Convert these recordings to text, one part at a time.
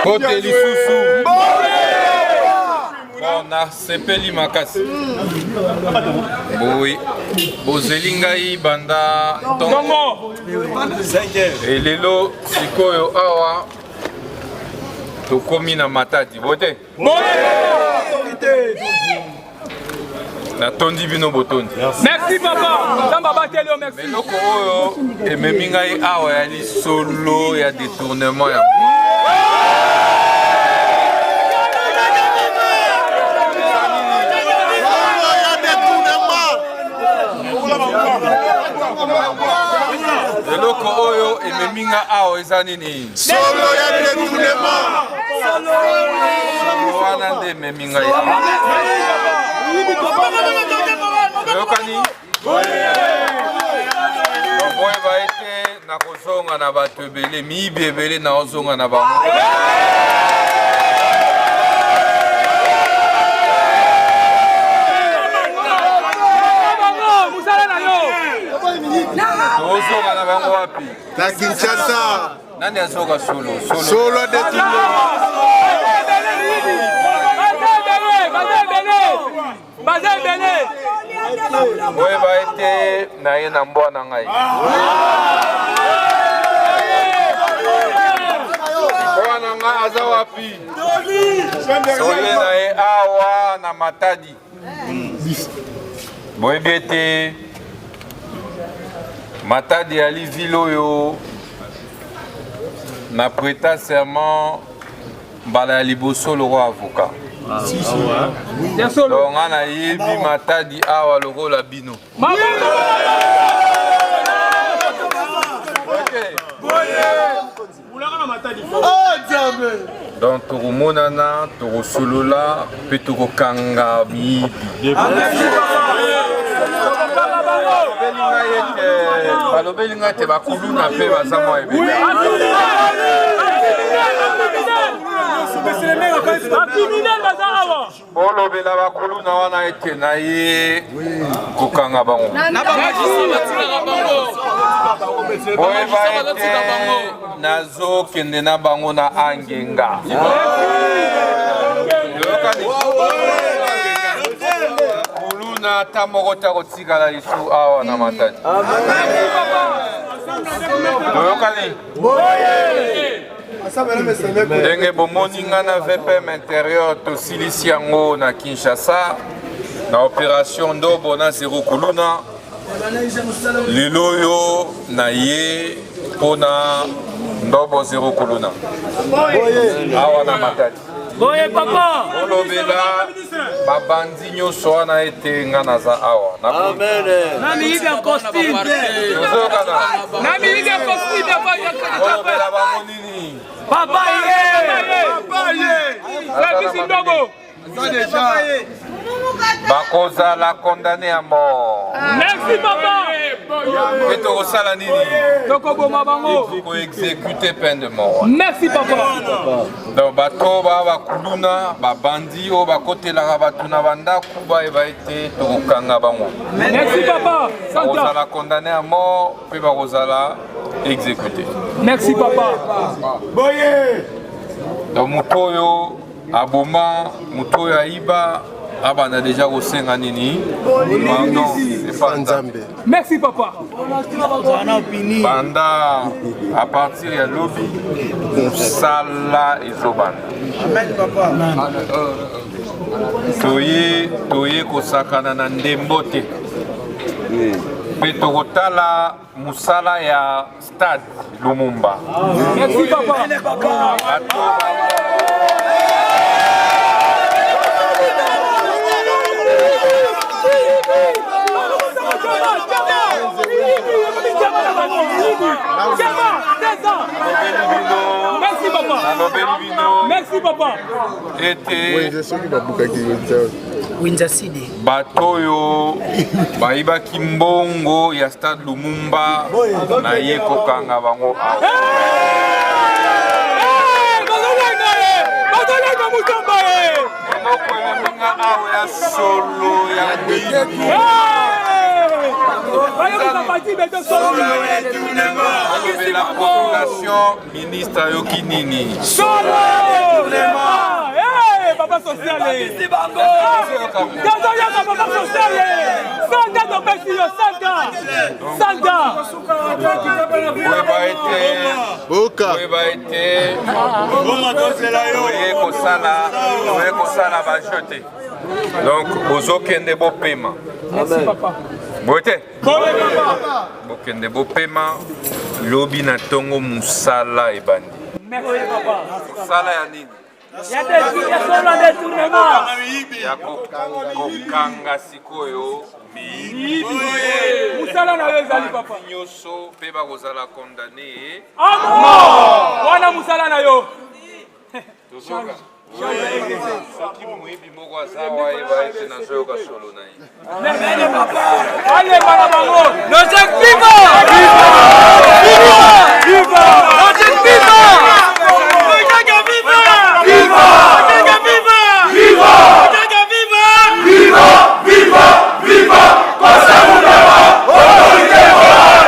Mbote lisusu. Bon, nasepeli makasi. Boye bozeli ngai banda ntongo. Elelo sikoyo awa tokomi na Matadi, bote? Natondi bino botondi. Merci papa. Nzambe abateli yo, merci. Eloko oyo ememi ngai awa ya lisolo ya détournement ya eloko oyo ememi nga awa eza nini? Solo ya détournement. Solo wana nde ememi ngai awa. Oyokani? Boyeba ete nakozonga na bato ebele, miyibi ebele naozonga na bango. Tozonga na bango wapi? Na Kinshasa. Nani azoka solo? Solo ya détournement. Baza ebele. Boyeba ete naye na mbwa na ngai. Mbwa na ngai aza wapi? Toye na ye awa na Matadi. Boyebi ete Matadi ali ville oyo na prêta serment mbala ya liboso lokola avocat. Donc nga nayebi Matadi awa lokola bino. Donc tokomonana, tokosolola mpe tokokanga miyibi. Balobeli ngai ete bakuluna mpe baza mwa ebele. Bolobela bakuluna wana ete na ye kokanga bango. Boyeba ete nazokende na bango na Angenga. Kuluna ata moko te akotikala lisu awa na Matadi. Boyokani? Ndenge bomoni nga na VPM intérieur tosilisi yango na Kinshasa na opération Ndobo na Zero Kuluna. Lelo oyo na ye mpona Ndobo Zero Kuluna awa na Matadi. Boye papa. Olobela babandi nyonso wana ete nga naza awa. Na miyibi ya costume. Na miyibi ya costume ya Olobela bango nini? Papa ye. Papa ye. Service Ndobo. Bakozala condamné à mort. Merci papa. Mpe tokosala nini? Tokoboma bango. Koexécute peine de mort. Merci papa. Donc bato ba bakuluna babandi oyo bakotelaka bato na bandako bayeba ete tokokanga bango. Merci papa. Bakozala condamné à mort mpe bakozala exécuté. Merci papa. Boye. Donc moto oyo aboma, moto oyo ayiba, abanda deja kosenga nini? Pardon epa Nzambe. Merci papa. Banda à partir ya lobi mosala ezobanda. Toye toye kosakana na ndembo te mpe tokotala mosala ya stade Lumumba. Merci papa. Bato Merci papa. Nalobeli bino. Merci papa. Ete Wenze soki babukaki wenze. Winza City. Bato oyo bayibaki mbongo ya stade Lumumba naye kokanga bango awa. Bazolenga ye! Bazolenga Mutamba ye! Eloko ememi nga awa ya solo ya mwindu. Bayokisa parti beto solo. Alobela population, ministre ayoki nini? Solo! Hey, papa social! Tozoyoka papa social! Santa topesi yo santa! Santa! Koyeba ete Boka. Koyeba ete toye kosala toye kosala ba jeu te. Donc bozokende bopema. Merci papa. Boye te? Boye papa. Bokende bopema lobi na ntongo mosala ebandi. Merci papa. Mosala ya nini? Ya solo détournement. Ya kokanga sikoyo miyibi. Mosala na yo ezali papa. Nyonso mpe bakozala condamné. Amen. Wana mosala na yo. Tozoka. Soki moyibi moko aza awa yeba ete nazoyoka solo na ye. Alemba na bango. Nojek viva! Viva! Viva! Nojek viva! Nojek viva! Viva! Nojek viva! Viva! Nojek viva! Viva! Viva! Viva! Constant Mutamba! Autorité morale!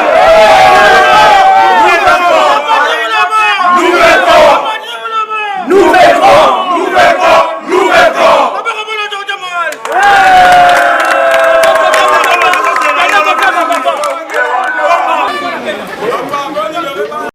Nous mettons! Nous mettons!